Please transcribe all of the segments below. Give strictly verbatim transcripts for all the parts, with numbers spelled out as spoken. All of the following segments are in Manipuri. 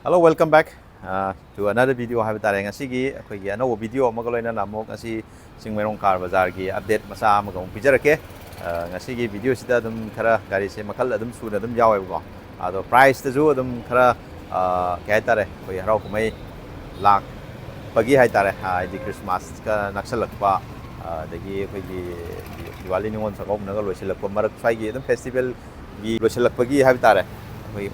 Hello, welcome back uh, to another video ꯍꯥꯏꯕ ꯇꯥꯔꯦ. ꯉꯁꯤꯒꯤ ꯑꯩꯈꯣꯏꯒꯤ ꯑꯅꯧꯕ ꯚꯤꯗꯤꯑꯣ ꯑꯃꯒ ꯂꯣꯏꯅꯅ ꯑꯃꯨꯛ ꯉꯁꯤ ꯆꯤꯡꯃꯩꯔꯣꯡ ꯀꯥꯔ ꯕꯖꯥꯔꯒꯤ ꯑꯞꯗꯦꯠ ꯃꯆꯥ ꯑꯃꯒ ꯑꯃꯨꯛ ꯄꯤꯖꯔꯛꯀꯦ꯫ Uh, ꯉꯁꯤꯒꯤ ꯚꯤꯗꯤꯑꯣꯁꯤꯗ ꯑꯗꯨꯝ ꯈꯔ ꯒꯥꯔꯤꯁꯦ ꯃꯈꯜ ꯑꯗꯨꯝ ꯁꯨꯅ ꯑꯗꯨꯝ ꯌꯥꯎꯋꯦꯕꯀꯣ꯫ ꯑꯗꯣ ꯄ꯭ꯔꯥꯏꯁꯇꯁꯨ ꯑꯗꯨꯝ ꯈꯔ uh, ꯀꯩ ꯍꯥꯏꯇꯥꯔꯦ, ꯑꯩꯈꯣꯏ ꯍꯔꯥꯎ ꯀꯨꯝꯍꯩ ꯂꯥꯛꯄꯒꯤ ꯍꯥꯏꯇꯥꯔꯦ, ꯍꯥꯏꯗꯤ ꯈ꯭ꯔꯤꯁꯃꯥꯁꯀ ꯅꯛꯁꯜꯂꯛꯄ, ꯑꯗꯒꯤ ꯑꯩꯈꯣꯏꯒꯤ ꯗꯤꯋꯥꯂꯤ, ꯅꯤꯉꯣꯜ ꯆꯥꯛꯀꯧꯕꯅꯒ ꯂꯣꯏꯁꯤꯜꯂꯛꯄ ꯃꯔꯛ ꯁ꯭ꯋꯥꯏꯒꯤ ꯑꯗꯨꯝ ꯐꯦꯁꯇꯤꯚꯦꯜꯒꯤ ꯂꯣꯏꯁꯤꯜꯂꯛꯄꯒꯤ ꯍꯥꯏꯕ ꯇꯥꯔꯦ, ꯑꯩꯈꯣꯏ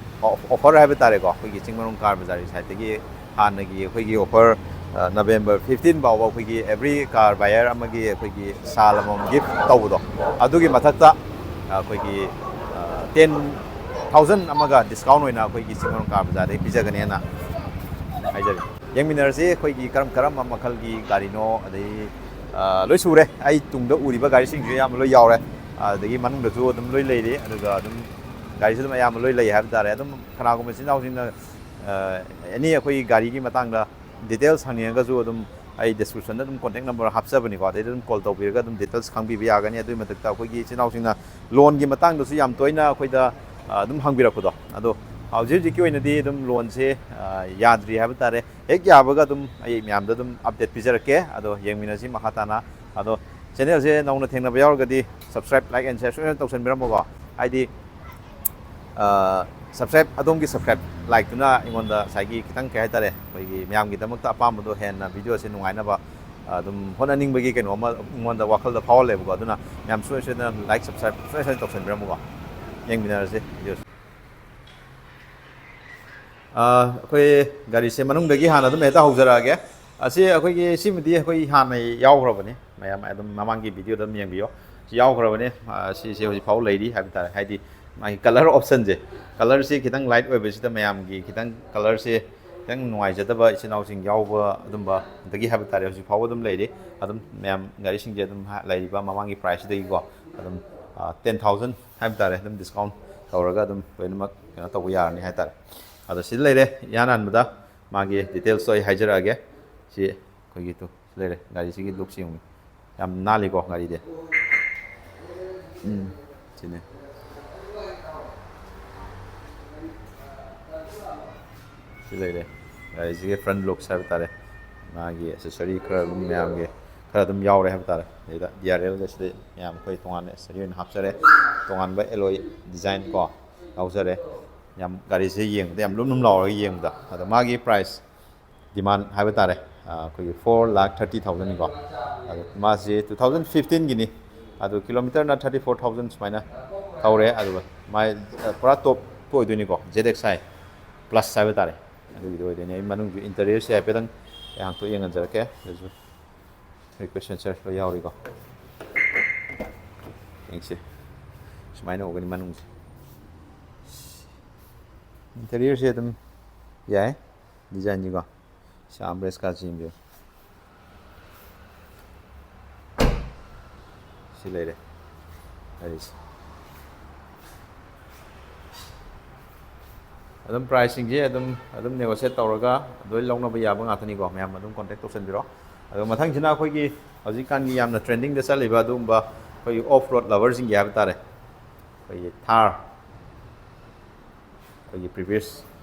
ꯑꯣꯐꯔ ꯍꯥꯏꯕ ꯇꯥꯔꯦꯀꯣ, ꯑꯩꯈꯣꯏꯒꯤ ꯆꯤꯡꯃꯩꯔꯣꯡ ꯀꯥꯔ ꯕꯖꯥꯔꯒꯤ ꯁꯥꯏꯠꯇꯒꯤ ꯍꯥꯟꯅꯒꯤ ꯑꯩꯈꯣꯏꯒꯤ ꯑꯣꯐꯔ, ꯅꯕꯦꯝꯕꯔ ꯐꯤꯐꯇꯤꯟ ꯐꯥꯎꯕ ꯑꯩꯈꯣꯏꯒꯤ ꯑꯦꯕ꯭ꯔꯤ ꯀꯥꯔ ꯕꯥꯌꯔ ꯑꯃꯒꯤ ꯑꯩꯈꯣꯏꯒꯤ ꯁꯥꯜ ꯑꯃꯃꯝ ꯒꯤꯐ ꯇꯧꯕꯗꯣ, ꯑꯗꯨꯒꯤ ꯃꯊꯛꯇ ꯑꯩꯈꯣꯏꯒꯤ ꯇꯦꯟ ꯊꯥꯎꯖꯟ ꯑꯃꯒ ꯗꯤꯁꯀꯥꯎꯟ ꯑꯣꯏꯅ ꯑꯩꯈꯣꯏꯒꯤ ꯆꯤꯡꯃꯩꯔꯣꯡ ꯀꯥꯔ ꯕꯖꯥꯔꯗꯒꯤ ꯄꯤꯖꯒꯅꯦꯅ ꯍꯥꯏꯖꯔꯤ꯫ ꯌꯦꯡꯃꯤꯟꯅꯔꯁꯤ ꯑꯩꯈꯣꯏꯒꯤ ꯀꯔꯝ ꯀꯔꯝꯕ ꯃꯈꯜꯒꯤ ꯒꯥꯔꯤꯅꯣ, ꯑꯗꯩ ꯑ, ꯂꯣꯏ ꯁꯨꯔꯦ꯫ ꯑꯩ ꯇꯨꯡꯗ ꯎꯔꯤꯕ ꯒꯥꯔꯤꯁꯤꯡꯁꯨ ꯑꯌꯥꯝꯕ ꯂꯣꯏ ꯌꯥꯎꯔꯦ꯫ ꯑꯗꯒꯤ ꯃꯅꯨꯡꯗꯁꯨ ꯑꯗꯨꯝ ꯂꯣꯏ ꯂꯩꯔꯤ, ꯑꯗꯨꯒ ꯑꯗꯨꯝ ꯒꯥꯔꯤꯁꯨ ꯑꯗꯨꯝ ꯑꯌꯥꯝꯕ ꯂꯣꯏ ꯂꯩ ꯍꯥꯏꯕ ꯇꯥꯔꯦ꯫ ꯑꯗꯨꯝ ꯀꯅꯥꯒꯨꯝꯕ ꯏꯆꯤꯟ ꯏꯅꯥꯎꯁꯤꯡꯅ ꯑꯦꯅꯤ ꯑꯩꯈꯣꯏꯒꯤ ꯒꯥꯔꯤꯒꯤ ꯃꯇꯥꯡꯗ ꯗꯤꯇꯦꯜꯁ ꯍꯪꯅꯤꯡꯉꯒꯁꯨ ꯑꯗꯨꯝ ꯑꯩ ꯗꯤꯁꯀ꯭ꯔꯤꯞꯁꯟꯗ ꯑꯗꯨꯝ ꯀꯣꯟꯇꯦꯛ ꯅꯝꯕꯔ ꯍꯥꯞꯆꯕꯅꯤꯀꯣ, ꯑꯗꯩꯗ ꯑꯗꯨꯝ ꯀꯣꯜ ꯇꯧꯕꯤꯔꯒ ꯑꯗꯨꯝ ꯗꯤꯇꯦꯜꯁ ꯈꯪꯕꯤꯕ ꯌꯥꯒꯅꯤ꯫ ꯑꯗꯨꯒꯤ ꯃꯊꯛꯇ ꯑꯩꯈꯣꯏꯒꯤ ꯏꯆꯤꯟ ꯏꯅꯥꯎꯁꯤꯡꯅ ꯂꯣꯟꯒꯤ ꯃꯇꯥꯡꯗꯁꯨ ꯌꯥꯝ ꯇꯣꯏꯅ ꯑꯩꯈꯣꯏꯗ ꯑ, ꯑꯗꯨꯝ ꯍꯪꯕꯤꯔꯛꯄꯗꯣ, ꯑꯗꯣ ꯍꯧꯖꯤꯛ ꯍꯧꯖꯤꯛꯀꯤ ꯑꯣꯏꯅꯗꯤ ꯑꯗꯨꯝ ꯂꯣꯟꯁꯦ ꯑ, ꯌꯥꯗ꯭ꯔꯤ ꯍꯥꯏꯕ ꯇꯥꯔꯦ꯫ ꯍꯦꯛ ꯌꯥꯕꯒ ꯑꯗꯨꯝ ꯑꯩ ꯃꯌꯥꯝꯗ ꯑꯗꯨꯝ ꯑꯞꯗꯦꯠ ꯄꯤꯖꯔꯛꯀꯦ꯫ ꯑꯗꯣ ꯌꯦꯡꯃꯤꯟꯅꯁꯤ ꯃꯈꯥ ꯇꯥꯅ꯫ ꯑꯗꯣ ꯆꯦꯅꯦꯜꯁꯦ ꯅꯧꯅ ꯊꯦꯡꯅꯕ ꯌꯥꯎꯔꯒꯗꯤ subscribe, like and share ꯁꯣꯏꯗꯅ ꯇꯧꯁꯟꯕꯤꯔꯝꯃꯨꯀꯣ꯫ ꯍꯥꯏꯗꯤ ꯁꯕꯁꯀ꯭ꯔꯥꯏꯞ, ꯑꯗꯣꯝꯒꯤ ꯁꯕꯁꯀ꯭ꯔꯥꯏꯞ ꯂꯥꯏꯛꯇꯨꯅ ꯑꯩꯉꯣꯟꯗ ꯉꯁꯥꯏꯒꯤ ꯈꯤꯇꯪ, ꯀꯩ ꯍꯥꯏꯇꯥꯔꯦ, ꯑꯩꯈꯣꯏꯒꯤ ꯃꯌꯥꯝꯒꯤꯗꯃꯛꯇ ꯑꯄꯥꯝꯕꯗꯣ ꯍꯦꯟꯅ ꯚꯤꯗꯤꯑꯣꯁꯦ ꯅꯨꯡꯉꯥꯏꯅꯕ ꯑꯗꯨꯝ ꯍꯣꯠꯅꯅꯤꯡꯕꯒꯤ ꯀꯩꯅꯣ ꯑꯃ ꯑꯩꯉꯣꯟꯗ ꯋꯥꯈꯜꯗ ꯐꯥꯎꯍꯜꯂꯦꯕꯀꯣ꯫ ꯑꯗꯨꯅ ꯃꯌꯥꯝ ꯁꯣꯏ ꯁꯣꯏꯗꯅ ꯂꯥꯏꯛ, ꯁꯕꯁꯀ꯭ꯔꯥꯏꯞ ꯁꯣꯏ ꯁꯣꯏꯗꯅ ꯇꯧꯁꯟꯕꯤꯔꯝꯃꯨꯀꯣ꯫ ꯌꯦꯡꯃꯤꯟꯅꯔꯁꯦ ꯚꯤꯗꯤꯑꯣꯁꯦ꯫ ꯑꯥ, ꯑꯩꯈꯣꯏ ꯒꯥꯔꯤꯁꯦ ꯃꯅꯨꯡꯗꯒꯤ ꯍꯥꯟꯅ ꯑꯗꯨꯝ ꯍꯦꯛꯇ ꯍꯧꯖꯔꯛꯑꯒꯦ꯫ ꯑꯁꯤ ꯑꯩꯈꯣꯏꯒꯤ, ꯁꯤꯃꯗꯤ ꯑꯩꯈꯣꯏ ꯍꯥꯟꯅ ꯌꯥꯎꯈ꯭ꯔꯕꯅꯤ, ꯃꯌꯥꯝ ꯑꯗꯨꯝ ꯃꯃꯥꯡꯒꯤ ꯚꯤꯗꯤꯑꯣꯗ ꯑꯗꯨꯝ ꯌꯦꯡꯕꯤꯌꯣ꯫ ꯁꯤ ꯌꯥꯎꯈ꯭ꯔꯕꯅꯤ꯫ ꯑꯥ, ꯁꯤꯁꯦ ꯍꯧꯖꯤꯛ ꯐꯥꯎ ꯂꯩꯔꯤ ꯍꯥꯏꯕ ꯇꯥꯔꯦ, ꯍꯥꯏꯗꯤ ꯃꯥꯒꯤ ꯀꯂꯔ ꯑꯣꯞꯁꯟꯁꯦ, ꯀꯂꯔꯁꯤ ꯈꯤꯇꯪ ꯂꯥꯏꯠ ꯑꯣꯏꯕꯁꯤꯗ ꯃꯌꯥꯝꯒꯤ ꯈꯤꯇꯪ ꯀꯂꯔꯁꯦ ꯈꯤꯇꯪ ꯅꯨꯡꯉꯥꯏꯖꯗꯕ ꯏꯆꯤꯟ ꯏꯅꯥꯎꯁꯤꯡ ꯌꯥꯎꯕ ꯑꯗꯨꯝꯕꯗꯒꯤ ꯍꯥꯏꯕ ꯇꯥꯔꯦ, ꯍꯧꯖꯤꯛ ꯐꯥꯎꯕ ꯑꯗꯨꯝ ꯂꯩꯔꯤ꯫ ꯑꯗꯨꯝ ꯃꯌꯥꯝ ꯒꯥꯔꯤꯁꯤꯡꯁꯦ ꯑꯗꯨꯝ ꯍꯥ-, ꯂꯩꯔꯤꯕ ꯃꯃꯥꯡꯒꯤ ꯄ꯭ꯔꯥꯏꯁꯁꯤꯗꯒꯤꯀꯣ ꯑꯗꯨꯝ, ꯑꯥ, ꯇꯦꯟ ꯊꯥꯎꯖꯟ ꯍꯥꯏꯕ ꯇꯥꯔꯦ, ꯑꯗꯨꯝ ꯗꯤꯁꯀꯥꯎꯟ ꯇꯧꯔꯒ ꯑꯗꯨꯝ ꯂꯣꯏꯅꯃꯛ ꯀꯩꯅꯣ ꯇꯧꯕ ꯌꯥꯔꯅꯤ ꯍꯥꯏ ꯇꯥꯔꯦ꯫ ꯑꯗꯣ ꯁꯤꯗ ꯂꯩꯔꯦ, ꯏꯍꯥꯟ ꯍꯥꯟꯕꯗ ꯃꯥꯒꯤ ꯗꯤꯇꯦꯜꯁꯇꯣ ꯑꯩ ꯍꯥꯏꯖꯔꯛꯑꯒꯦ꯫ ꯁꯤ ꯑꯩꯈꯣꯏꯒꯤ ꯇꯨ ꯁꯤ ꯂꯩꯔꯦ, ꯒꯥꯔꯤꯁꯤꯒꯤ ꯂꯨꯛꯁꯤ ꯌꯦꯡꯉꯨ, ꯌꯥꯝ ꯅꯥꯜꯂꯤꯀꯣ ꯒꯥꯔꯤꯗꯤ꯫ ꯎꯝ, ꯁꯤꯅꯦ꯫ ꯂꯩꯔꯦ꯫ ꯒꯥꯔꯤꯁꯤꯒꯤ front looks ꯍꯥꯏꯕ ꯇꯥꯔꯦ, ꯃꯥꯒꯤ accessory ꯈꯔ ꯑꯗꯨꯝ ꯃꯌꯥꯝꯒꯤ ꯈꯔ ꯑꯗꯨꯝ ꯌꯥꯎꯔꯦ ꯍꯥꯏꯕ ꯇꯥꯔꯦ꯫ ꯑꯗꯩꯗ D R L ꯒꯁꯤꯗꯤ ꯃꯌꯥꯝ ꯑꯩꯈꯣꯏ ꯇꯣꯉꯥꯟꯅ accessory ꯑꯣꯏꯅ ꯍꯥꯞꯆꯔꯦ, ꯇꯣꯉꯥꯟꯕ alloy design ꯀꯣ ꯌꯥꯎꯖꯔꯦ꯫ ꯌꯥꯝ ꯒꯥꯔꯤꯁꯦ ꯌꯦꯡꯕꯗ ꯌꯥꯝ ꯂꯨꯝ ꯂꯨꯝ ꯂꯥꯎꯔꯒ ꯌꯦꯡꯕꯗ꯫ ꯑꯗꯣ ꯃꯥꯒꯤ price demand ꯍꯥꯏꯕ ꯇꯥꯔꯦ, ꯑꯩꯈꯣꯏꯒꯤ four lakh thirty thousand ꯀꯣ꯫ ꯑꯗꯣ ꯃꯥꯁꯤ two thousand fifteen ꯒꯤꯅꯤ꯫ ꯑꯗꯨ kilometre ꯅ thirty four thousand ꯁꯨꯃꯥꯏꯅ ꯊꯧꯔꯦ꯫ ꯑꯗꯨꯒ ꯃꯥꯏ ꯄꯨꯔꯥ top ꯑꯣꯏꯗꯣꯏꯅꯤꯀꯣ, Z X I plus ꯍꯥꯏꯕ ꯇꯥꯔꯦ꯫ ꯑꯗꯨꯒꯤꯗꯣ ꯑꯣꯏꯗꯣꯏꯅꯦ꯫ ꯑꯩ ꯃꯅꯨꯡꯒꯤ interior ꯁꯦ ꯍꯥꯏꯐꯦꯠꯇꯪ ꯑꯩ ꯍꯥꯡꯇꯣꯛ ꯌꯦꯡꯍꯟꯖꯔꯛꯀꯦ꯫ ꯑꯗꯨꯁꯨ request sensor ꯂꯣꯏ ꯌꯥꯎꯔꯤꯀꯣ꯫ ꯌꯦꯡꯁꯤ, ꯁꯨꯃꯥꯏꯅ ꯎꯒꯅꯤ ꯃꯅꯨꯡꯁꯦ꯫ Interior ꯁꯦ ꯑꯗꯨꯝ ꯌꯥꯏ, design ꯁꯤꯀꯣ꯫ ꯁꯤ armrest ꯀꯥꯁꯤ ꯌꯦꯡꯕꯤꯌꯨ꯫ ꯁꯤ ꯂꯩꯔꯦ ꯍꯥꯏꯔꯤꯁꯦ꯫ ꯑꯗꯨꯝ price ꯁꯤꯡꯁꯦ ꯑꯗꯨꯝ ꯑꯗꯨꯝ negotiate ꯇꯧꯔꯒ ꯂꯣꯏ ꯂꯧꯅꯕ ꯌꯥꯕ ꯉꯥꯛꯇꯅꯤꯀꯣ꯫ ꯃꯌꯥꯝ ꯑꯗꯨꯝ contact ꯇꯧꯁꯟꯕꯤꯔꯣ꯫ ꯑꯗꯣ ꯃꯊꯪꯁꯤꯅ ꯑꯩꯈꯣꯏꯒꯤ ꯍꯧꯖꯤꯛꯀꯥꯟꯒꯤ ꯌꯥꯝꯅ trending ꯗ ꯆꯠꯂꯤꯕ ꯑꯗꯨꯒꯨꯝꯕ ꯑꯩꯈꯣꯏꯒꯤ off road lover ꯁꯤꯡꯒꯤ ꯍꯥꯏꯕ ꯇꯥꯔꯦ, ꯑꯩꯈꯣꯏꯒꯤ Thar, ꯑꯩꯈꯣꯏꯒꯤ previous,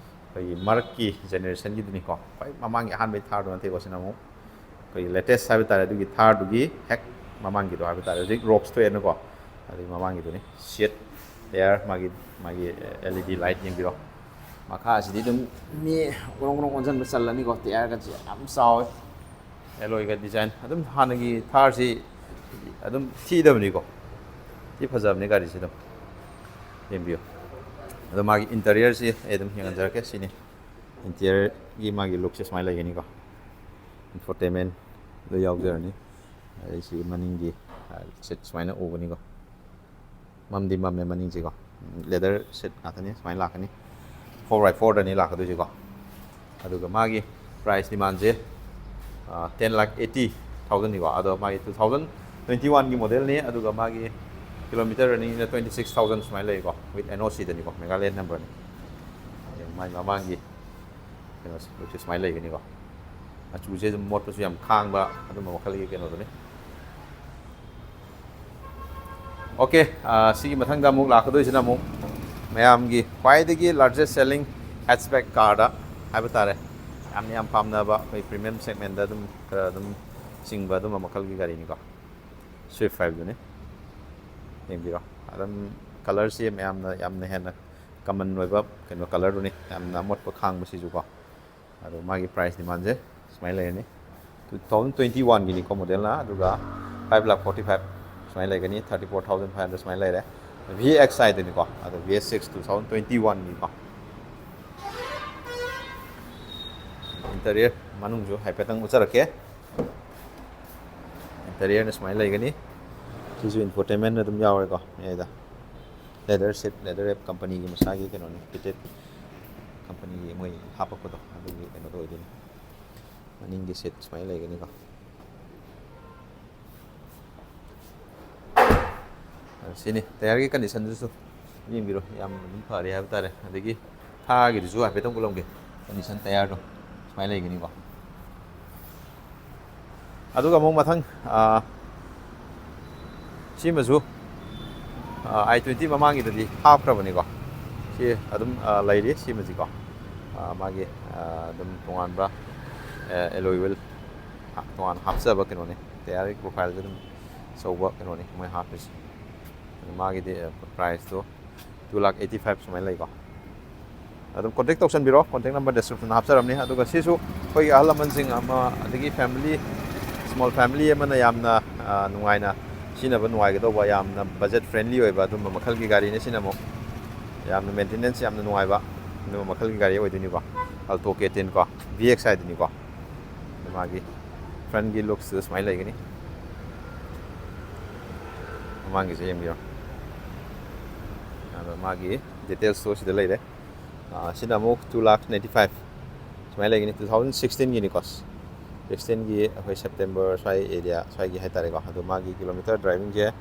ꯑꯩꯈꯣꯏꯒꯤ ꯃꯔꯛꯀꯤ generation ꯒꯤꯗꯨꯅꯤꯀꯣ꯫ ꯈ꯭ꯋꯥꯏ ꯃꯃꯥꯡꯒꯤ ꯑꯍꯥꯟꯕꯒꯤ Thar ꯗꯨ ꯅꯠꯇꯦꯀꯣ, ꯁꯤꯅ ꯑꯃꯨꯛ ꯑꯩꯈꯣꯏꯒꯤ latest ꯍꯥꯏꯕ ꯇꯥꯔꯦ꯫ ꯑꯗꯨꯒꯤ Thar ꯗꯨꯒꯤ ꯍꯦꯛ ꯃꯃꯥꯡꯒꯤꯗꯣ ꯍꯥꯏꯕ ꯇꯥꯔꯦ꯫ ꯍꯧꯖꯤꯛ Roxx ꯊꯣꯛꯑꯦꯅꯀꯣ, ꯑꯗꯨꯒꯤ ꯃꯃꯥꯡꯒꯤꯗꯨꯅꯤ꯫ Seat, tyre, ꯃꯥꯒꯤ, ꯃꯥꯒꯤ L E D light ꯌꯦꯡꯕꯤꯔꯣ꯫ ꯃꯈꯥꯁꯤꯗꯤ ꯑꯗꯨꯝ ꯃꯤ ꯒ꯭ꯔꯣꯡ ꯒ꯭ꯔꯣꯡ ꯑꯣꯟꯁꯤꯟꯕ ꯆꯜꯂꯅꯤꯀꯣ꯫ Tyre ꯒꯁꯦ ꯌꯥꯝ ꯆꯥꯎꯋꯦ꯫ Alloy ꯒ design ꯑꯗꯨꯝ ꯍꯥꯟꯅꯒꯤ Thar ꯁꯤ ꯑꯗꯨꯝ ꯊꯤꯗꯕꯅꯤꯀꯣ꯫ ꯊꯤ ꯐꯖꯕꯅꯤ ꯒꯥꯔꯤꯁꯦ꯫ ꯑꯗꯨꯝ ꯌꯦꯡꯕꯤꯌꯨ꯫ ꯑꯗꯣ ꯃꯥꯒꯤ interior ꯁꯤ ꯑꯩ ꯑꯗꯨꯝ ꯌꯦꯡꯍꯟꯖꯔꯛꯀꯦ꯫ ꯁꯤꯅꯤ interior ꯒꯤ ꯃꯥꯒꯤ look ꯁꯦ꯫ ꯁꯨꯃꯥꯏꯅ ꯂꯩꯒꯅꯤꯀꯣ꯫ Infotainment ꯂꯣꯏ ꯌꯥꯎꯖꯔꯅꯤ꯫ ꯑꯗꯩ ꯁꯤꯒꯤ ꯃꯅꯤꯡꯒꯤ, ꯑ, seat ꯁꯨꯃꯥꯏꯅ ꯎꯒꯅꯤꯀꯣ꯫ ꯃꯝꯗꯤ ꯃꯝꯃꯦ ꯃꯅꯤꯡꯁꯤꯀꯣ꯫ Leather seat ꯉꯥꯛꯇꯅꯤ꯫ ꯁꯨꯃꯥꯏꯅ ꯂꯥꯛꯀꯅꯤ꯫ Four by four ꯗꯅꯤ ꯂꯥꯛꯀꯗꯣꯏꯁꯤꯀꯣ꯫ ꯑꯗꯨꯒ ꯃꯥꯒꯤ price demand ꯁꯦ, ꯑ, ten lakh eighty thousand ꯅꯤꯀꯣ꯫ ꯑꯗꯣ ꯃꯥꯒꯤ two thousand twenty one ꯒꯤ model ꯅꯤ꯫ ꯑꯗꯨꯒ ꯃꯥꯒꯤ kilometre running ꯅ twenty six thousand ꯁꯨꯃꯥꯏꯅ ꯂꯩꯀꯣ꯫ With N O C ꯗꯅꯤꯀꯣ, Meghalaya number ꯅꯤ꯫ ꯑꯗꯩ ꯃꯥꯒꯤ ꯃꯃꯥꯡꯒꯤ ꯀꯩꯅꯣꯁꯦ, ꯂꯨꯛꯁꯦ ꯁꯨꯃꯥꯏꯅ ꯂꯩꯒꯅꯤꯀꯣ꯫ ꯃꯆꯨꯁꯦ ꯑꯗꯨꯝ ꯃꯣꯠꯄꯁꯨ ꯌꯥꯝ ꯈꯥꯡꯕ ꯑꯗꯨꯝꯕ ꯃꯈꯜꯒꯤ ꯀꯩꯅꯣꯗꯨꯅꯤ꯫ Okay, ꯑ, ꯁꯤꯒꯤ ꯃꯊꯪꯗ ꯑꯃꯨꯛ ꯂꯥꯛꯀꯗꯣꯏꯁꯤꯅ ꯑꯃꯨꯛ ꯃꯌꯥꯝꯒꯤ ꯈ꯭ꯋꯥꯏꯗꯒꯤ largest selling hatchback car ꯗ ꯍꯥꯏꯕ ꯇꯥꯔꯦ, ꯌꯥꯝꯅ ꯌꯥꯝ ꯄꯥꯝꯅꯕ ꯑꯩꯈꯣꯏ premium segment ꯑꯗꯨꯝ ꯈꯔ ꯑꯗꯨꯝ ꯆꯤꯡꯕ ꯑꯗꯨꯝꯕ ꯃꯈꯜꯒꯤ ꯒꯥꯔꯤꯅꯤꯀꯣ꯫ Swift ꯍꯥꯏꯕꯗꯨꯅꯤ꯫ ꯌꯦꯡꯕꯤꯔꯣ, ꯑꯗꯨꯝ colourꯁꯤ ꯃꯌꯥꯝꯅ ꯌꯥꯝꯅ ꯍꯦꯟꯅ common ꯑꯣꯏꯕ ꯀꯩꯅꯣ colourꯗꯨꯅꯤ, ꯌꯥꯝꯅ ꯑꯃꯣꯠꯄ ꯈꯥꯡꯕꯁꯤꯁꯨꯀꯣ꯫ ꯑꯗꯣ ꯃꯥꯒꯤ price demandꯁꯦ ꯁꯨꯃꯥꯏꯅ ꯂꯩꯔꯅꯤ꯫ Two thousand twenty oneꯒꯤꯅꯤꯀꯣ modelꯅ, ꯑꯗꯨꯒ five lakh forty five ꯁꯨꯃꯥꯏꯅ ꯂꯩꯒꯅꯤ, thirty four thousand five hundred ꯁꯨꯃꯥꯏꯅ ꯂꯩꯔꯦ꯫ V X ꯍꯥꯏꯗꯨꯅꯤꯀꯣ, ꯑꯗꯣ V S six two thousand twenty oneꯒꯤꯀꯣ꯫ Interior ꯃꯅꯨꯡꯁꯨ ꯍꯥꯏꯐꯦꯠꯇꯪ ꯎꯠꯆꯔꯛꯀꯦ꯫ Interiorꯅ ꯁꯨꯃꯥꯏꯅ ꯂꯩꯒꯅꯤ꯫ ꯁꯤꯁꯨ infotainment ꯑꯗꯨꯝ ꯌꯥꯎꯔꯦꯀꯣ ꯃꯌꯥꯏꯗ꯫ Leather seat, leather wrap companyꯒꯤ ꯃꯁꯥꯒꯤ ꯀꯩꯅꯣꯅꯤ, fitted companyꯒꯤ ꯃꯣꯏ ꯍꯥꯞꯄꯛꯄꯗꯣ ꯑꯗꯨꯒꯤ ꯀꯩꯅꯣꯗꯣ ꯑꯣꯏꯗꯣꯏꯅꯤ꯫ ꯃꯅꯤꯡꯒꯤ seat ꯁꯨꯃꯥꯏꯅ ꯂꯩꯒꯅꯤꯀꯣ꯫ ꯁꯤꯅꯤ tyreꯒꯤ conditionꯗꯨꯁꯨ ꯌꯦꯡꯕꯤꯔꯣ, ꯌꯥꯝ ꯑꯗꯨꯝ ꯐꯔꯦ ꯍꯥꯏꯕ ꯇꯥꯔꯦ꯫ ꯑꯗꯒꯤ ꯊꯥꯒꯤꯗꯨꯁꯨ ꯍꯥꯏꯐꯦꯠꯇꯪ ꯎꯠꯂꯝꯒꯦ, condition tyreꯗꯣ ꯁꯨꯃꯥꯏꯅ ꯂꯩꯒꯅꯤꯀꯣ꯫ ꯑꯗꯨꯒ ꯑꯃꯨꯛ ꯃꯊꯪ, ꯑꯥ, ꯁꯤꯃꯁꯨ, ꯑꯥ, I twenty ꯃꯃꯥꯡꯒꯤꯗꯗꯤ ꯍꯥꯞꯈ꯭ꯔꯕꯅꯤꯀꯣ꯫ ꯁꯤ ꯑꯗꯨꯝ, ꯑꯥ, ꯂꯩꯔꯤ ꯁꯤꯃꯁꯤꯀꯣ꯫ ꯑꯥ, ꯃꯥꯒꯤ, ꯑꯥ, ꯑꯗꯨꯝ ꯇꯣꯉꯥꯟꯕ, ꯑꯦ, alloy wheel ꯍꯥ-, ꯇꯣꯉꯥꯟꯅ ꯍꯥꯞꯆꯕ ꯀꯩꯅꯣꯅꯤ꯫ Tyreꯒꯤ profileꯁꯦ ꯑꯗꯨꯝ ꯑꯆꯧꯕ ꯀꯩꯅꯣꯅꯤ ꯃꯣꯏ ꯍꯥꯞꯄꯤꯁꯦ꯫ ꯑꯗꯨ ꯃꯥꯒꯤꯗꯤ, ꯑꯦ, priceꯇꯣ two lakh eighty five ꯁꯨꯃꯥꯏꯅ ꯂꯩꯀꯣ꯫ ꯑꯗꯨꯝ contact ꯇꯧꯁꯟꯕꯤꯔꯣ, contact number descriptionꯗ ꯍꯥꯞꯆꯔꯝꯅꯤ꯫ ꯑꯗꯨꯒ ꯁꯤꯁꯨ ꯑꯩꯈꯣꯏꯒꯤ ꯑꯍꯜ ꯂꯃꯟꯁꯤꯡ ꯑꯃ, ꯑꯗꯒꯤ family, small family ꯑꯃꯅ ꯌꯥꯝꯅ, ꯑ, ꯅꯨꯡꯉꯥꯏꯅ ꯁꯤꯖꯤꯟꯅꯕ ꯅꯨꯡꯉꯥꯏꯒꯗꯧꯕ, ꯌꯥꯝꯅ budget friendly ꯑꯣꯏꯕ ꯑꯗꯨꯝꯕ ꯃꯈꯜꯒꯤ ꯒꯥꯔꯤꯅꯤ꯫ ꯁꯤꯅ ꯑꯃꯨꯛ ꯌꯥꯝꯅ maintenance ꯌꯥꯝꯅ ꯅꯨꯡꯉꯥꯏꯕ ꯑꯗꯨꯝꯕ ꯃꯈꯜꯒꯤ ꯒꯥꯔꯤ ꯑꯣꯏꯗꯣꯏꯅꯤꯀꯣ꯫ Alto K ten ꯀꯣ, V X ꯍꯥꯏꯗꯨꯅꯤꯀꯣ꯫ ꯑꯗꯨ ꯃꯥꯒꯤ frontꯀꯤ looksꯇꯨ ꯁꯨꯃꯥꯏꯅ ꯂꯩꯒꯅꯤ꯫ ꯃꯃꯥꯡꯒꯤꯁꯦ ꯌꯦꯡꯕꯤꯔꯣ꯫ ꯑꯗꯣ ꯃꯥꯒꯤ detailsꯇꯣ ꯁꯤꯗ ꯂꯩꯔꯦ꯫ ꯑꯥ, ꯁꯤꯅ ꯑꯃꯨꯛ two lakh ninety five ꯁꯨꯃꯥꯏꯅ ꯂꯩꯒꯅꯤ, two thousand sixteenꯒꯤꯅꯤꯀꯣ꯫ Sixteenꯒꯤ ꯑꯩꯈꯣꯏ September ꯁ꯭ꯋꯥꯏ area ꯁ꯭ꯋꯥꯏꯒꯤ ꯍꯥꯏꯇꯥꯔꯦꯀꯣ꯫ ꯑꯗꯣ ꯃꯥꯒꯤ kilometre drivingꯁꯦ,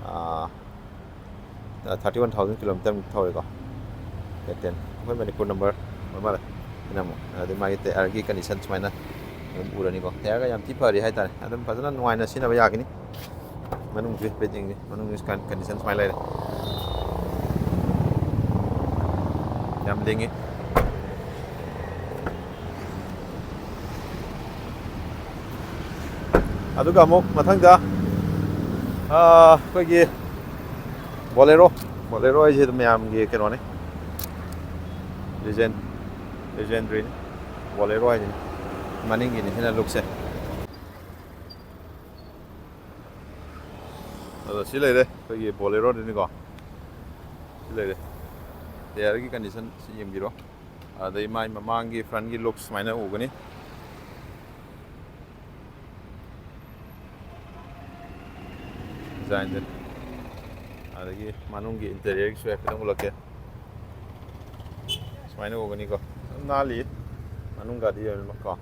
ꯑꯥ, thirty one thousand kilometre ꯃꯨꯛ ꯊꯧꯔꯦꯀꯣ꯫ K ten ꯑꯩꯈꯣꯏ ꯃꯅꯤꯄꯨꯔ number ꯑꯣꯏ ꯃꯥꯜꯂꯦ꯫ ꯁꯤꯅ ꯑꯃꯨꯛ ꯑꯗꯩ ꯃꯥꯒꯤ tyreꯒꯤ condition ꯁꯨꯃꯥꯏꯅ ꯑꯗꯨꯝ ꯎꯔꯅꯤꯀꯣ꯫ Tyreꯒ ꯌꯥꯝ ꯊꯤ ꯐꯔꯤ ꯍꯥꯏꯇꯥꯔꯦ꯫ ꯑꯗꯨꯝ ꯐꯖꯅ ꯅꯨꯡꯉꯥꯏꯅ ꯁꯤꯖꯤꯟꯅꯕ ꯌꯥꯒꯅꯤ꯫ ꯃꯅꯨꯡꯁꯨ ꯍꯥꯏꯐꯦꯠ ꯌꯦꯡꯁꯤ꯫ ꯃꯅꯨꯡꯒꯤ ꯀꯟ-, condition ꯁꯨꯃꯥꯏꯅ ꯂꯩꯔꯦ꯫ ꯌꯥꯝ ꯂꯤꯡꯉꯤ꯫ ꯑꯗꯨꯒ ꯑꯃꯨꯛ ꯃꯊꯪꯗ ꯑꯩꯈꯣꯏꯒꯤ ꯕꯣꯂꯦꯔꯣ, ꯕꯣꯂꯦꯔꯣ ꯍꯥꯏꯁꯦ ꯑꯗꯨꯝ ꯃꯌꯥꯝꯒꯤ ꯀꯩꯅꯣꯅꯤ, ꯂꯤꯖꯦꯟ, ꯂꯤꯖꯦꯟꯗ꯭ꯔꯤꯅꯤ ꯕꯣꯂꯦꯔꯣ ꯍꯥꯏꯁꯤꯅꯤ꯫ ꯃꯅꯤꯡꯒꯤꯅꯤ ꯁꯤꯅ ꯂꯨꯛꯁꯦ꯫ ꯑꯗꯣ ꯁꯤ ꯂꯩꯔꯦ ꯑꯩꯈꯣꯏꯒꯤ ꯕꯣꯂꯦꯔꯣꯗꯨꯅꯤꯀꯣ꯫ ꯁꯤ ꯂꯩꯔꯦ, ꯇꯌꯥꯔꯒꯤ ꯀꯟꯗꯤꯁꯟ ꯁꯤ ꯌꯦꯡꯕꯤꯔꯣ꯫ ꯑꯗꯩ ꯃꯥꯏ ꯃꯃꯥꯡꯒꯤ ꯐ꯭ꯔꯟꯒꯤ ꯂꯨꯛ ꯁꯨꯃꯥꯏꯅ ꯎꯒꯅꯤ꯫ ꯗꯤꯖꯥꯏꯟꯁꯦ꯫ ꯑꯗꯒꯤ ꯃꯅꯨꯡꯒꯤ ꯏꯟꯇꯦꯔꯤꯌꯔꯒꯤꯁꯨ ꯍꯥꯏꯐꯦꯠꯇꯪ ꯎꯠꯂꯛꯀꯦ꯫ ꯁꯨꯃꯥꯏꯅ ꯎꯒꯅꯤꯀꯣ꯫ ꯌꯥꯝ ꯅꯥꯜꯂꯤ ꯃꯅꯨꯡ ꯒꯥꯗꯤ ꯂꯣꯏꯅꯃꯛ ꯀꯣ꯫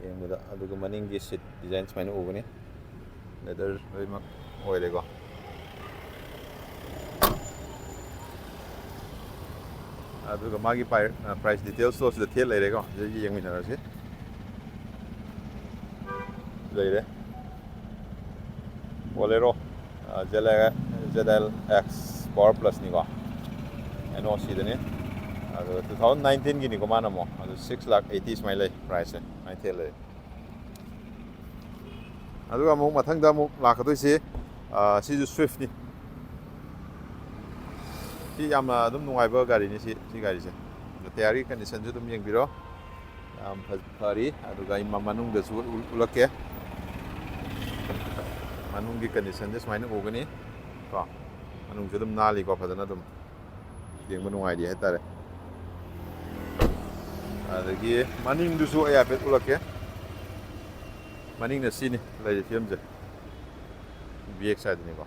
ꯌꯦꯡꯕꯗ꯫ ꯑꯗꯨꯒ ꯃꯅꯤꯡꯒꯤ ꯁꯤꯠ ꯗꯤꯖꯥꯏꯟ ꯁꯨꯃꯥꯏꯅ ꯎꯒꯅꯤ꯫ ꯂꯦꯗꯔ ꯂꯣꯏꯅꯃꯛ ꯑꯣꯏꯔꯦꯀꯣ꯫ ꯑꯗꯨꯒ ꯃꯥꯒꯤ ꯄ꯭ꯔꯥꯏꯁ ꯗꯤꯇꯦꯜꯁꯇꯣ ꯁꯤꯗ ꯊꯦꯠ ꯂꯩꯔꯦꯀꯣ꯫ ꯁꯤꯗ ꯌꯦꯡꯃꯤꯟꯅꯔꯁꯤ꯫ ꯂꯩꯔꯦ꯫ ꯕꯣꯂꯦꯔꯣ, ꯖꯦꯗ ꯑꯦꯜ ꯑꯦꯛꯁ ꯄꯋꯥꯔ ꯄ꯭ꯂꯁꯅꯤꯀꯣ꯫ ꯑꯦꯟ ꯑꯣ ꯁꯤꯗꯅꯤ꯫ ꯑꯗꯣ ꯇꯨ ꯊꯥꯎꯖꯟ ꯅꯥꯏꯟꯇꯤꯟꯒꯤꯅꯤꯀꯣ ꯃꯥꯅ ꯑꯃꯨꯛ꯫ ꯑꯗꯨ ꯁꯤꯛꯁ ꯂꯥꯛ ꯑꯩꯠꯇꯤ ꯁꯨꯃꯥꯏꯅ ꯂꯩ ꯄ꯭ꯔꯥꯏꯁꯁꯦ꯫ ꯁꯨꯃꯥꯏꯅ ꯊꯦꯠ ꯂꯩꯔꯦ꯫ ꯑꯗꯨꯒ ꯑꯃꯨꯛ ꯃꯊꯪꯗ ꯑꯃꯨꯛ ꯂꯥꯛꯀꯗꯣꯏꯁꯤ, ꯑ, ꯁꯤꯁꯨ ꯁ꯭ꯋꯤꯐꯅꯤ꯫ ꯁꯤ ꯌꯥꯝꯅ ꯑꯗꯨꯝ ꯅꯨꯡꯉꯥꯏꯕ ꯒꯥꯔꯤꯅꯤ ꯁꯤ, ꯁꯤ ꯒꯥꯔꯤꯁꯦ꯫ ꯑꯗꯣ ꯇꯌꯥꯔꯒꯤ ꯀꯟꯗꯤꯁꯟꯁꯨ ꯑꯗꯨꯝ ꯌꯦꯡꯕꯤꯔꯣ꯫ ꯌꯥꯝ ꯐ-, ꯐꯔꯤ꯫ ꯑꯗꯨꯒ ꯑꯩ ꯃ-, ꯃꯅꯨꯡꯗꯁꯨ ꯎ-, ꯎꯠꯂꯛꯀꯦ꯫ ꯃꯅꯨꯡꯒꯤ ꯀꯟꯗꯤꯁꯟꯁꯦ ꯁꯨꯃꯥꯏꯅ ꯎꯒꯅꯤ ꯀꯣ꯫ ꯃꯅꯨꯡꯁꯨ ꯑꯗꯨꯝ ꯅꯥꯜꯂꯤꯀꯣ, ꯐꯖꯅ ꯑꯗꯨꯝ ꯌꯦꯡꯕ ꯅꯨꯡꯉꯥꯏꯔꯤ ꯍꯥꯏꯇꯥꯔꯦ꯫ ꯑꯗꯒꯤ ꯃꯅꯤꯡꯗꯨꯁꯨ ꯑꯩ ꯍꯥꯏꯐꯦꯠ ꯎꯠꯂꯛꯀꯦ꯫ ꯃꯅꯤꯡꯅ ꯁꯤꯅꯤ ꯂꯩꯔꯤꯕ ꯐꯤꯕꯝꯁꯦ꯫ ꯕꯤ ꯑꯦꯛꯁ ꯍꯥꯏꯗꯨꯅꯤꯀꯣ꯫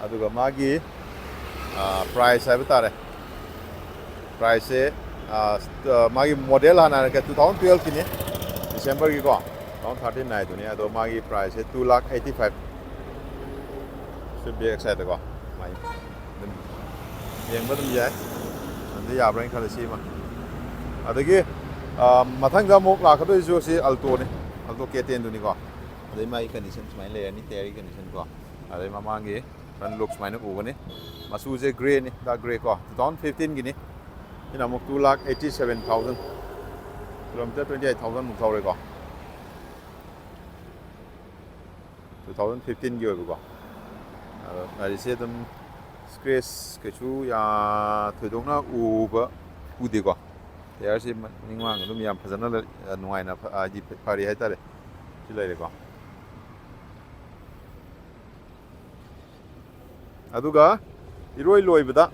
ꯑꯗꯨꯒ ꯃꯥꯒꯤ, ꯑ, ꯄ꯭ꯔꯥꯏꯁ ꯍꯥꯏꯕ ꯇꯥꯔꯦ꯫ ꯄ꯭ꯔꯥꯏꯁꯁꯦ, ꯑ, ꯑ, ꯃꯥꯒꯤ ꯃꯣꯗꯦꯜ ꯍꯥꯟꯅ ꯍꯥꯏꯔꯛꯀꯦ, ꯇꯨ ꯊꯥꯎꯖꯟ ꯇꯨꯌꯦꯜꯐꯀꯤꯅꯤ, ꯗꯤꯁꯦꯝꯕꯔꯒꯤꯀꯣ, ꯇꯨ ꯊꯥꯎꯖꯟ ꯊꯥꯔꯇꯤꯟ ꯍꯥꯏꯗꯨꯅꯤ꯫ ꯑꯗꯣ ꯃꯥꯒꯤ ꯄ꯭ꯔꯥꯏꯁꯁꯦ ꯇꯨ ꯂꯥꯛ ꯑꯩꯠꯇꯤ ꯐꯥꯏꯚ꯫ ꯁꯤ ꯕꯦꯛ ꯁꯥꯏꯗꯀꯣ, ꯁꯨꯃꯥꯏꯅ ꯑꯗꯨꯝ ꯌꯦꯡꯕ ꯑꯗꯨꯝ ꯌꯥꯏ꯫ ꯑꯗꯨ ꯌꯥꯕ꯭ꯔꯥ ꯍꯥꯏꯅ ꯈꯜꯂꯦ ꯁꯤꯃ꯫ ꯑꯗꯒꯤ, ꯑ, ꯃꯊꯪꯗ ꯑꯃꯨꯛ ꯂꯥꯛꯀꯗꯣꯏꯁꯤꯁꯨ ꯁꯤ ꯑꯜꯇꯣꯅꯤ, ꯑꯜꯇꯣ ꯀꯦ ꯇꯦꯟꯗꯨꯅꯤꯀꯣ꯫ ꯑꯗꯩ ꯃꯥꯒꯤ ꯀꯟꯗꯤꯁꯟ ꯁꯨꯃꯥꯏꯅ ꯂꯩꯔꯅꯤ, ꯇꯌꯥꯔꯒꯤ ꯀꯟꯗꯤꯁꯟꯀꯣ꯫ ꯑꯗꯩ ꯃꯃꯥꯡꯒꯤ ꯐ꯭ꯔꯟ ꯂꯨꯛ ꯁꯨꯃꯥꯏꯅ ꯎꯒꯅꯤ꯫ ꯃꯆꯨꯁꯦ ꯒ꯭ꯔꯦꯅꯤ, ꯗꯥꯔꯛ ꯒ꯭ꯔꯦ ꯀꯣ, ꯇꯨ ꯊꯥꯎꯖꯟ ꯐꯤꯐꯇꯤꯟꯒꯤꯅꯤ꯫ ꯁꯤꯅ ꯑꯃꯨꯛ two lakh eighty seven thousand, kilometer twenty eight thousand ꯃꯨꯛ ꯊꯧꯔꯦꯀꯣ, two thousand fifteen ꯒꯤ ꯑꯣꯏꯕꯀꯣ꯫ ꯑꯗꯣ ꯒꯥꯔꯤꯁꯦ ꯑꯗꯨꯝ scratch ꯀꯩꯁꯨ ꯌꯥ-, ꯊꯣꯏꯗꯣꯛꯅ ꯎꯕ ꯎꯗꯦꯀꯣ꯫ Tyre ꯁꯦ ꯃꯅꯤꯡ ꯃꯃꯥꯡ ꯑꯗꯨꯝ ꯌꯥꯝ ꯐꯖꯅ ꯂꯩ-, ꯅꯨꯡꯉꯥꯏꯅ ꯐ-, ꯍꯥꯏꯗꯤ ꯐꯔꯤ ꯍꯥꯏꯇꯥꯔꯦ꯫ ꯁꯤ ꯂꯩꯔꯦꯀꯣ꯫ ꯑꯗꯨꯒ ꯏꯔꯣꯏ ꯂꯣꯏꯕꯗ,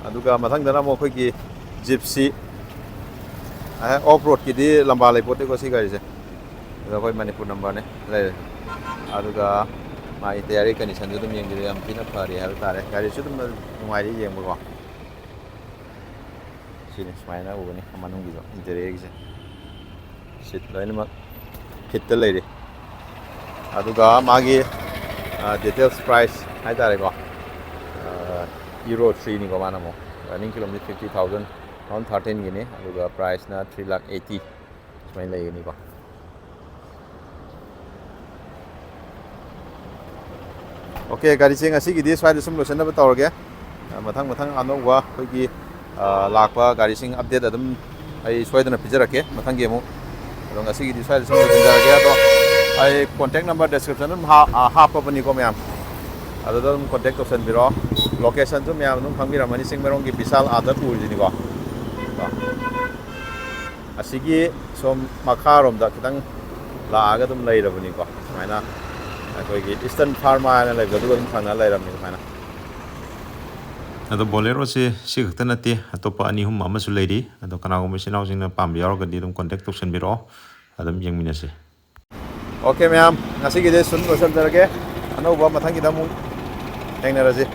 ꯑꯗꯨꯒ ꯃꯊꯪꯗꯅ ꯑꯃꯨꯛ ꯑꯩꯈꯣꯏꯒꯤ Gypsy, ꯑꯦ, off road ꯀꯤꯗꯤ ꯂꯝꯕꯥ ꯂꯩꯄꯣꯠꯇꯦꯀꯣ ꯁꯤ ꯒꯥꯔꯤꯁꯦ꯫ ꯑꯗꯣ ꯑꯩꯈꯣꯏ ꯃꯅꯤꯄꯨꯔ number ꯅꯦ ꯂꯩꯔꯦ꯫ ꯑꯗꯨꯒ ꯃꯥꯒꯤ tyre ꯒꯤ condition ꯁꯨ ꯑꯗꯨꯝ ꯌꯦꯡꯕꯤꯔꯣ, ꯌꯥꯝ ꯊꯤꯅ ꯐꯔꯤ ꯍꯥꯏꯕ ꯇꯥꯔꯦ꯫ ꯒꯥꯔꯤꯁꯨ ꯑꯗꯨꯝ ꯅꯨꯡꯉꯥꯏꯔꯤ ꯌꯦꯡꯕꯀꯣ꯫ ꯁꯤꯅꯤ, ꯁꯨꯃꯥꯏꯅ ꯎꯒꯅꯤ ꯃꯅꯨꯡꯒꯤꯗꯣ, interior ꯒꯤꯁꯦ꯫ Seat ꯂꯣꯏꯅꯃꯛ fit ꯇ ꯂꯩꯔꯤ꯫ ꯑꯗꯨꯒ ꯃꯥꯒꯤ, ꯑ, details, price ꯍꯥꯏꯇꯥꯔꯦꯀꯣ꯫ ꯑ, Euro three ꯅꯤꯀꯣ, ꯃꯥꯅ ꯑꯃꯨꯛ running kilometer fifty thousand, two thousand thirteen Guinea. ꯑꯗꯨꯒ price ꯅ three lakh eighty ꯁꯨꯃꯥꯏꯅ ꯂꯩꯒꯅꯤꯀꯣ꯫ OK, ꯒꯥꯔꯤꯁꯦ ꯉꯁꯤꯒꯤꯗꯤ ꯁ꯭ꯋꯥꯏꯗ ꯁꯨꯝ ꯂꯣꯏꯁꯤꯟꯅꯕ ꯇꯧꯔꯒꯦ꯫ ꯑ, ꯃꯊꯪ ꯃꯊꯪ ꯑꯅꯧꯕ ꯑꯩꯈꯣꯏꯒꯤ, ꯑ, ꯂꯥꯛꯄ ꯒꯥꯔꯤꯁꯤꯡ update ꯑꯗꯨꯝ ꯑꯩ ꯁꯣꯏꯗꯅ ꯄꯤꯖꯔꯛꯀꯦ ꯃꯊꯪꯒꯤ ꯑꯃꯨꯛ꯫ ꯑꯗꯣ ꯉꯁꯤꯒꯤꯗꯤ ꯁ꯭ꯋꯥꯏꯗ ꯁꯨꯝ ꯂꯣꯏꯁꯤꯟꯖꯔꯒꯦ꯫ ꯑꯗꯣ ꯑꯩ contact number description ꯑꯗꯨꯝ ꯍꯥ-, ꯑ, ꯍꯥꯞꯄꯕꯅꯤꯀꯣ ꯃꯌꯥꯝ, ꯑꯗꯨꯗ ꯑꯗꯨꯝ contact ꯇꯧꯁꯟꯕꯤꯔꯣ꯫ Location ꯁꯨ ꯃꯌꯥꯝ ꯑꯗꯨꯝ ꯈꯪꯕꯤꯔꯝꯃꯅꯤ, ꯆꯤꯡꯃꯩꯔꯣꯡꯒꯤ ꯕꯤꯁꯥꯜ ꯑꯥꯗ ꯄꯨꯔꯤꯁꯤꯅꯤꯀꯣ꯫ ꯑꯁꯤꯒꯤ ꯁꯣꯝ ꯃꯈꯥꯔꯣꯝꯗ ꯈꯤꯇꯪ ꯂꯥꯛꯑꯒ ꯑꯗꯨꯝ ꯂꯩꯔꯕꯅꯤꯀꯣ꯫ ꯁꯨꯃꯥꯏꯅ ꯑꯩꯈꯣꯏꯒꯤ Eastern Pharma ꯍꯥꯏꯅ ꯂꯩꯕꯗꯣ, ꯑꯗꯨꯒ ꯑꯗꯨꯝ ꯊꯪꯅ ꯂꯩꯔꯕꯅꯤ ꯁꯨꯃꯥꯏꯅ꯫ ꯑꯗꯣ Bolero ꯁꯦ ꯁꯤ ꯈꯛꯇ ꯅꯠꯇꯦ, ꯑꯇꯣꯞꯄ ꯑꯅꯤ ꯑꯍꯨꯝ ꯑꯃꯁꯨ ꯂꯩꯔꯤ꯫ ꯑꯗꯣ ꯀꯅꯥꯒꯨꯝꯕ ꯏꯆꯤꯟ ꯏꯅꯥꯎꯁꯤꯡꯅ ꯄꯥꯝꯕ ꯌꯥꯎꯔꯒꯗꯤ ꯑꯗꯨꯝ contact ꯇꯧꯁꯟꯕꯤꯔꯛꯑꯣ, ꯑꯗꯨꯝ ꯌꯦꯡꯃꯤꯟꯅꯁꯦ꯫ OK ꯃꯌꯥꯝ, ꯉꯁꯤꯒꯤꯗꯤ ꯁꯨꯝ ꯂꯣꯏꯁꯤꯟꯖꯔꯒꯦ꯫ ꯑꯅꯧꯕ ꯃꯊꯪꯒꯤꯗ ꯑꯃꯨꯛ ꯊꯦꯡꯅꯔꯁꯤ꯫